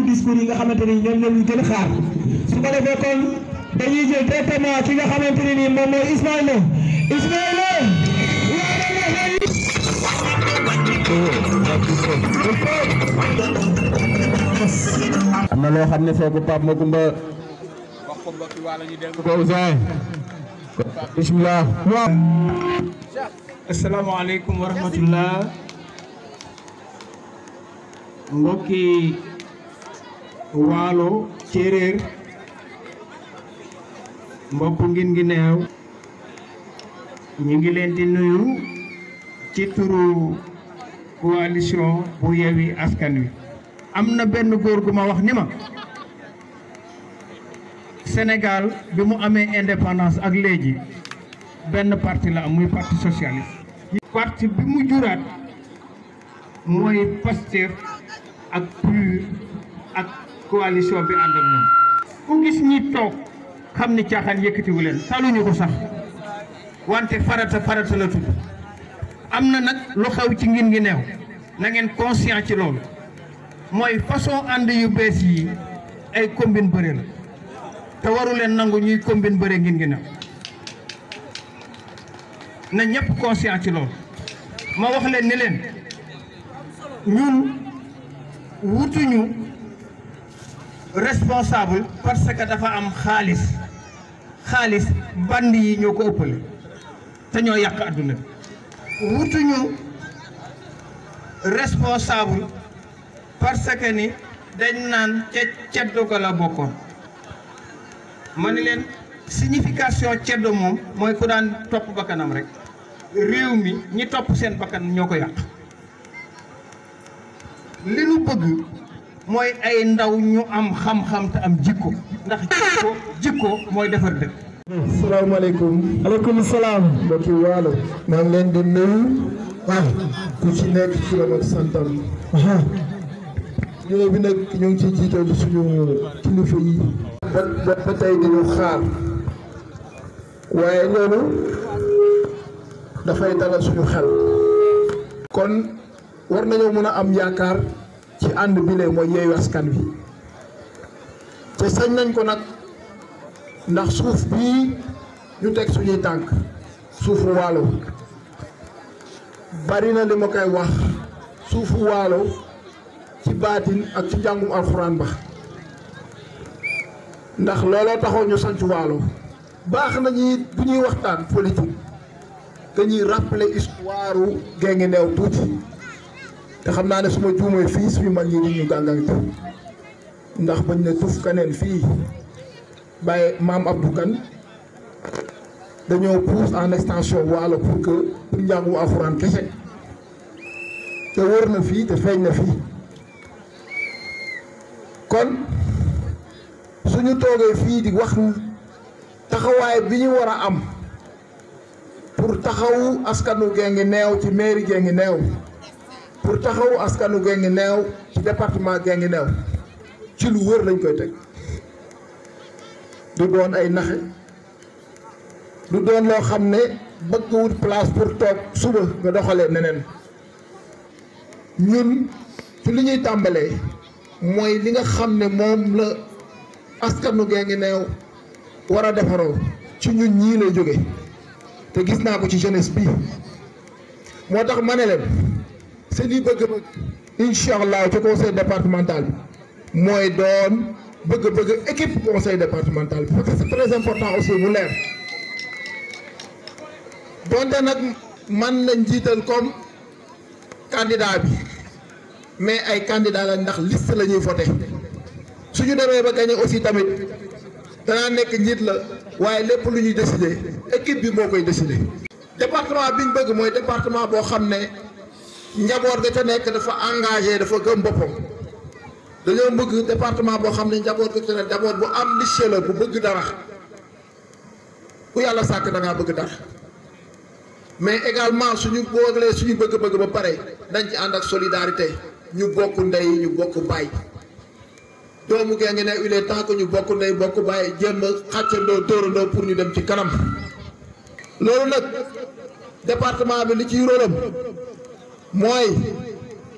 xeetu discours yi nga xamante ni ñoom ñoo ñu gën a xaar su ko defee kon dañuy jël directement ki nga xamante ne nii moom mooy Ismaïla am na loo xam ne foofu Pape Makumba wax ko mbokk yi wala ñu dégg ko Ousseyn bismillah. asalaamaaleykum wa rahmatullah mbokki waalo séeréer mbokk ngi neew ñu ngi leen di nuyu ci turu coalition bu Yewwi Askan Wi. am na benn góor gu ma wax ni ma Sénégal bi mu amee indépendance ak léegi benn parti la am muy parti socialiste. parti bi mu juraat mooy Pastef ak PUR ak coalition bi ànd ak ñoom. ku gis ñi toog xam ni caaxaan yëkkatiwu leen taluñu ko sax wante farata la tudd. am na nag lu xew ci ngin ngi neew na ngeen conscient ci loolu mooy façon ànd yu bees yi ay combine bëre la te waru leen nangu ñuy combine bëre ngin ngi neew na ñëpp conscient ci loolu. ma wax leen ni leen ñun wutuñu responsable parce que dafa am xaalis band yi ñoo ko ëppale te ñoo yàq àdduna bi. wutuñu responsable parce que ni dañ naan ceddo ko la bokkoon. ma ni leen signification ceddo moom mooy ku daan topp bakkanam rek. réew mi ñi topp seen bakkan ñoo ko yàq. li nu bëgg mooy ay ndaw ñu am xam-xam te am jikko ndax jikko mooy defar dëkk. asalaamaaleykum. aleykum salaam. mbokki waalo. maa ngi leen di nuyu. ku ci nekk ci la ak santam. ñoo bi nag ñu ngi ciy jiital suñu kilifa yi. ba tey dañu xaar. waaye loolu dafay dalal suñu xel. kon war nañoo mën a am yaakaar ci ànd bi lee mooy Yewwi Askan Wi. te sañ nañ ko nag. ndax suuf bii ñu teg suñuy tànk suufu waalo bari na li ma koy wax suufu waalo ci baatin ak ci njàngum alxuraan ba ndax looloo taxoon ñu sanc waalo baax na ñi bu ñuy waxtaan politique dañuy rappeler histoire Guinguinéo tuuti te xam naa ne suma juumee fii suñu mag ñi di ñu gàngante ndax bañ ne tuf kaneen fii Baye maam Abdou Kane dañoo pousse en extension waalo pour njàngu alxuraan kese te wër na fii te feeñ na fii kon suñu toogee fii di wax taxawaay bi ñu war a am pour taxawu askanu Guinguinéo ci mairie Guinguinéo pour taxawu askanu Guinguinéo ci département Guinguinéo ci lu wër lañ koy teg. du doon ay naxe du doon loo xam ne bëgg wut place pour toog suba nga doxalee neneen ñun ci li ñuy tàmbalee mooy li nga xam ne moom la askanu Guinguinéo war a defaroo ci ñun ñii lay jóge te gis naa ko ci jeunesse bi moo tax ma ne leen seen i bëgg-bëgg incha allah ci conseil départemental bi mooy doon bëgg-bëgg équipe conseil départemental parce que c'est très important aussi mu leer donte nag man lañ jiital comme candidat bi mais ay candidat la ndax liste la ñuy voté suñu demee ba gagné aussi tamit danaa nekk njiit la waaye lépp lu ñuy décider équipe bi moo koy décider. département bi ñu bëgg mooy département boo xam ne njaboot ga ca nekk dafa engagé dafa gëm boppam. dañoo bëgg département boo xam ne njaboot gi ne njaboot bu ambitieux la bu bëgg dara ku yàlla sàkk da ngaa bëgg dara mais également suñu boogalee suñu bëgg-bëgg ba pare dañ ci ànd ak solidarité ñu bokk ndey ñu bokk baay doomu Guinguinéo il est temps que ñu bokk ndey bokk baay jéem a xàccandoo dóorandoo pour ñu dem ci kanam loolu nag département bi li ciy rôlam mooy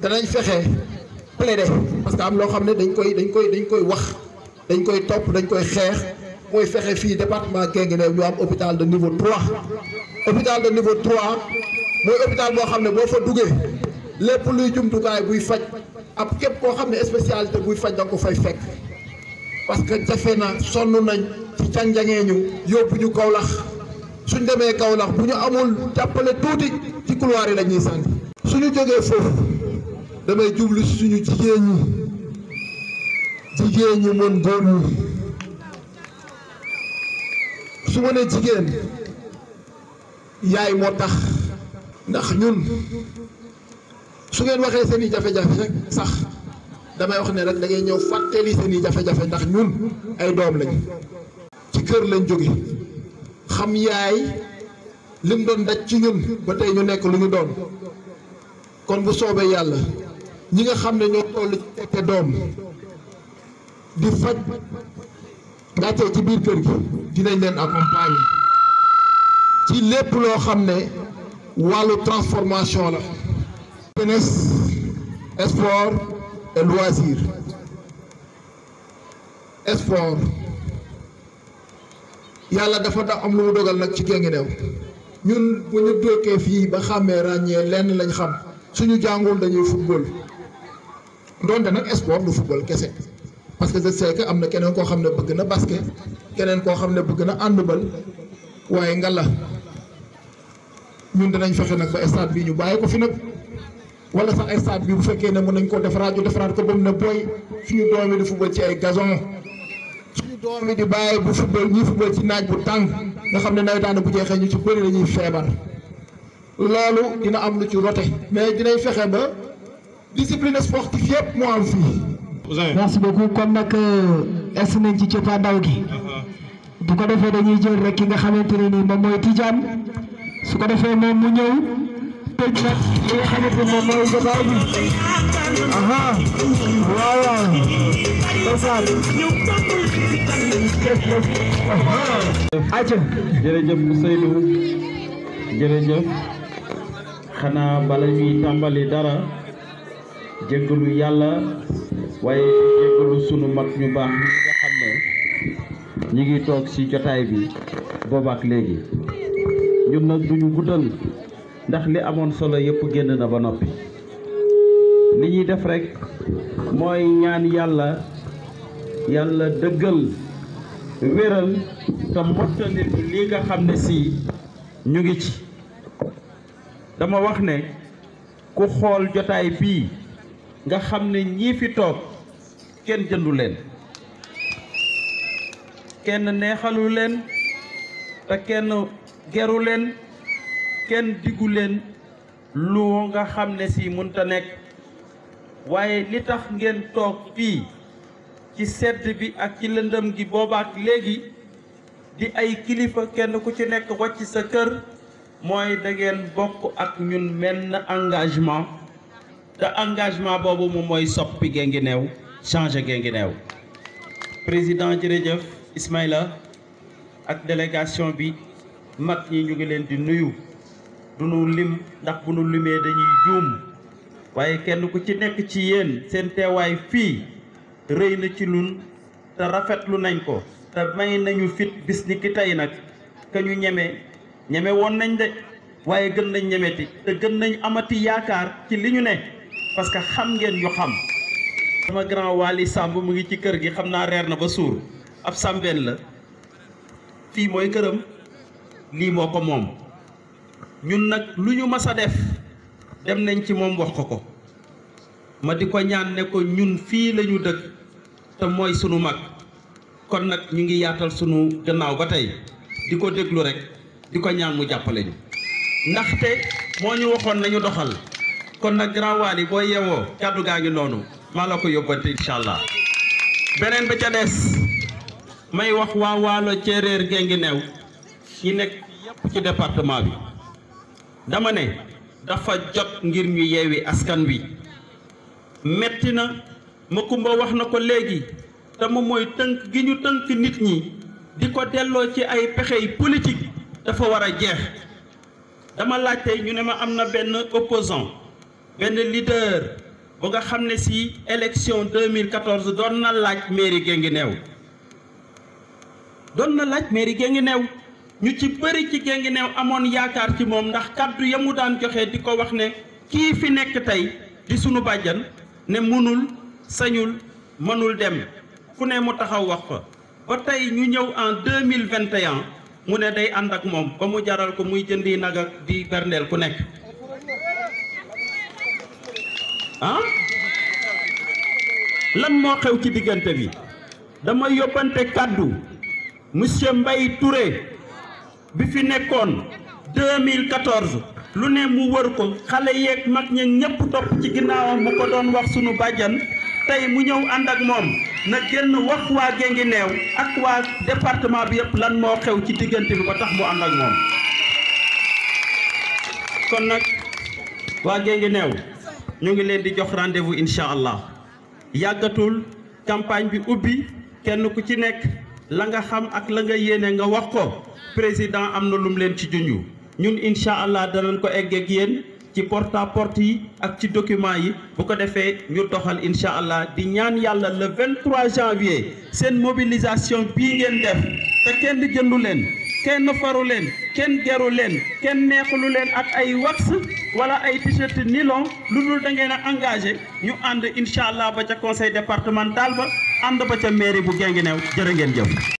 danañ fexe plaider parce que am loo xam ne dañ koy wax dañ koy topp dañ koy xeex mooy fexe fii département Guinguinéo ñu am hôpital de niveau 3 hôpital de niveau 3 mooy hôpital boo xam ne boo fa duggee lépp luy jumtukaay buy faj ab képp koo xam ne spécialité buy faj da nga ko fay fekk parce que jafe na sonn nañ ci jàng-jangee ñu yóbbu ñu Kaolack suñ demee Kaolack bu ñu amul jàppale tuuti ci couloir yi la ñuy sànni suñu jógee foofu damay jublu si suñu jigéen ñi mën góor ñi su ma nee jigéen yaay moo tax ndax ñun su ngeen waxee seen i jafe-jafe rek sax damay wax ne rek da ngay ñëw fàttali seen i jafe-jafe ndax ñun ay doom lañ ci kër lañ jóge xam yaay lim doon daj ci ñun ba tey ñu nekk lu ñu doon kon bu soobee yàlla ñi nga xam ne ñoo toll ci tekke doom di faj gàccee ci biir kër gi dinañ leen accompagner ci lépp loo xam ne wàllu transformation la. jeunesse, sport et loisir. Sport yàlla dafa da am lu mu dogal nag ci Guinguinéo ñun bu ñu dëkkee fii ba xàmmee ràññee lenn lañ xam suñu jàngul dañuy football ndonte nag sport du football kese parce que je sais que am na keneen koo xam ne bëgg na basket keneen koo xam ne bëgg na handball waaye ngalla ñun dinañ fexe nag ba stade bi ñu bàyyi ko fi nag wala sax stade bi bu fekkee ne mën nañ koo defaraat ñu defaraat ko ba mu ne booy suñu doom yi di football ci ay gazon suñu doom yi di bàyyi bu football ñuy football ci naaj bu tàng nga xam ne nawetaan bu jeexee ñu ci bëri dañuy feebar loolu dina am lu ci rote mais dinañ fexe ba discipline sportive yëpp moo am fii. merci beaucoup kon nag es nañ ci cëppaandaw gi bu ko defee dañuy jël rek ki nga xamante ne nii moom mooy Tidiane su ko defee moom mu ñëw tëj nag li nga xamante ne moom mooy jotaay bi waaw waaw ndeysaan acca jërëjëf Seydou jërëjëf xanaa bala ñuy tàmbali dara jéggalu yàlla waaye jéggalu sunu mag ñu baax ñi nga xam ne ñi ngi toog ci jotaay bi boobaak léegi ñun nag duñu guddal ndax li amoon solo yëpp génn na ba noppi li ñuy def rek mooy ñaan yàlla yàlla dëggal wéral te mottali li nga xam ne si ñu ngi ci dama wax ne ku xool jotaay bii nga xam ne ñii fi toog kenn jëndu leen kenn neexalu leen te kenn geru leen kenn diggu leen lu nga xam ne si mënta nekk waaye li tax ngeen toog fii ci sedd bi ak ci lëndëm gi boobaak léegi di ay kilifa kenn ku ci nekk wàcc sa kër mooy da ngeen bokk ak ñun menn engagement te engagement boobu moom mooy soppi Guinguinéo changer Guinguinéo président jërëjëf Ismaïla ak délégation bi mag ñi ñu ngi leen di nuyu du nu lim ndax bu nu limee dañuy juum waaye kenn ku ci nekk ci yéen seen teewaay fii rëy na ci lun te rafetlu nañ ko te may nañu fit bis ni ki tey nag ka ñu ñeme woon nañ de waaye gën nañ ñemeti te gën nañ amati yaakaar ci li ñu ne parce que xam ngeen ñu xam sama grand Wali Samb mu ngi ci kër gi xam naa reer na ba suur ab sàmbeen la fii mooy këram lii moo ko moom ñun nag lu ñu mas a def dem nañ ci moom wax ko ma di ko ñaan ne ko ñun fii la ñu dëkk te mooy sunu mag kon nag ñu ngi yaatal sunu gannaaw ba tey di ko déglu rek di ko ñaan mu jàppale ñu ndaxte moo ñu waxoon nañu doxal kon nag grand Wali boo yeewoo kàddu gaa ngi noonu maa la ko yóbbante incha allah beneen ba ca des may wax waa Waalo Céréer Guinguinéo ñi nekk yépp ci département bi dama ne dafa jot ngir ñu yeewi askan wi metti na Makumba wax na ko léegi te moom mooy tënk gi ñu tënk nit ñi di ko delloo ci ay pexey politique dafa war a jeex dama laajte ñu ne ma am na benn opposant benn leader ba nga xam ne si élection 2014 doon na laaj mairie Guinguinéo ñu ci bëri ci Guinguinéo amoon yaakaar ci moom ndax kaddu ya mu daan joxe di ko wax ne kii fi nekk tey di sunu bàjjan ne mënul sañul mënul dem fu ne mu taxaw wax fa ba tey ñu ñëw en 2021 mu ne day ànd ak moom ba mu jaral ko muy jëndi nag ak di berndeel ku nekk lan moo xew ci diggante bi dama yóbbante kaddu monsieur Mbaye Touré bi fi nekkoon 2014 lu ne mu wër ko xale yeeg mag ña ñëpp topp ci ginnaawam mu ko doon wax sunu bàjjan tey mu ñëw ànd ak moom na génn wax waa Guinguinéo ak waa département bi yëpp lan moo xew ci diggante bi ba tax mu ànd ak moom kon nag waa Guinguinéo ñu ngi leen di jox rendez-vous incha allah yàggatul campagne bi ubbi kenn ku ci nekk la nga xam ak la nga yéene nga wax ko président am na lum leen ci junju ñun incha allah danañ ko egg ak yéen ci porte à porte yi ak ci document yi bu ko defee ñu doxal incha allah di ñaan yàlla le 23 janvier seen mobilisation bii ngeen def te kenn jëndu leen kenn faru leen kenn geru leen kenn neexulu leen ak ay wax wala ay t-shirt nylon lu dul da ngeen a engagé ñu ànd incha allah ba ca conseil départemental ba ànd ba ca mairie bu Guinguinéo jërë ngeen jëf.